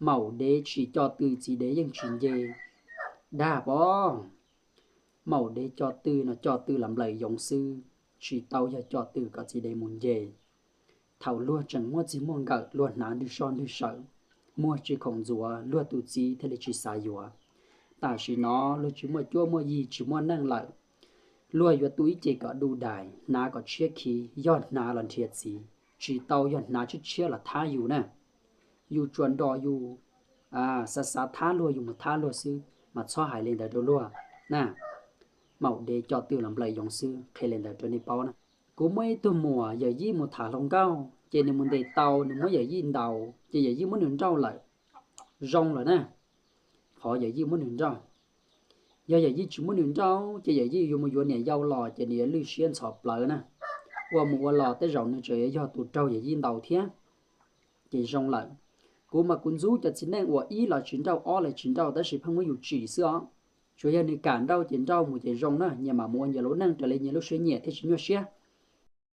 Maum dev tsis co tw txiv dev yeej tsis nce. Dag pob. Maum dev co tw no co tw los nplaws yoov xwb, tsis tau yog co tw kom txiv dev mus nce. Thaum luag tseem muaj txij muaj nkawm, luag hnav ntwg soj ntwg sawm, muag tsis khoom ntxuav, luag tus txiv thiaj li tsis xav yuav. Tam sim no luag tsis muaj cuab muaj yig, tsis muaj neej lawm, luag yuav tu ib ce kom du dais, hnav kom tshiab khiv, yog hnav los nrhiav txiv, tsis tau yog hnav tshiab tshiab los thab yus na. Yus tsuas nrog yus xav xav thab luag, yus mus thab luag xwb, mas txhob hais li ntawd rau luag na. Maum dev co tw los nplaws yoov xwb, qhia li ntawd rau nej paub na. Kuv muaj ib tug muam yawm yij mus tham hluas nkauj, ces nws mus ntes tau, nws muab yawm yij ntaus, ces yawm yij muab nws nrauj lawm, zoo lawm na. Qhov yawm yij muab nws nrauj, yog yawm yij tsis muab nws nrauj, ces yawm yij yuav mus yuav niam yau los ces nws yuav lwj siab ntxhov plawv na. Ua mus ua los tej zaum nws tseem yuav yog tus raug yawm yij ntaus thiab, ces zoo lawm. Kuv mas kuv ntxub cov txiv neej uas ib los tsis nrauj, ob los tsis nrauj, tab sis pheej muab yus tsim xwb os. Tsuas yog nws kam nrauj ces nrauj mus ces zoo na, nyias mam mus ua nyias lub neej raws li nyias lub siab nyiam thiaj tsis nyuaj siab.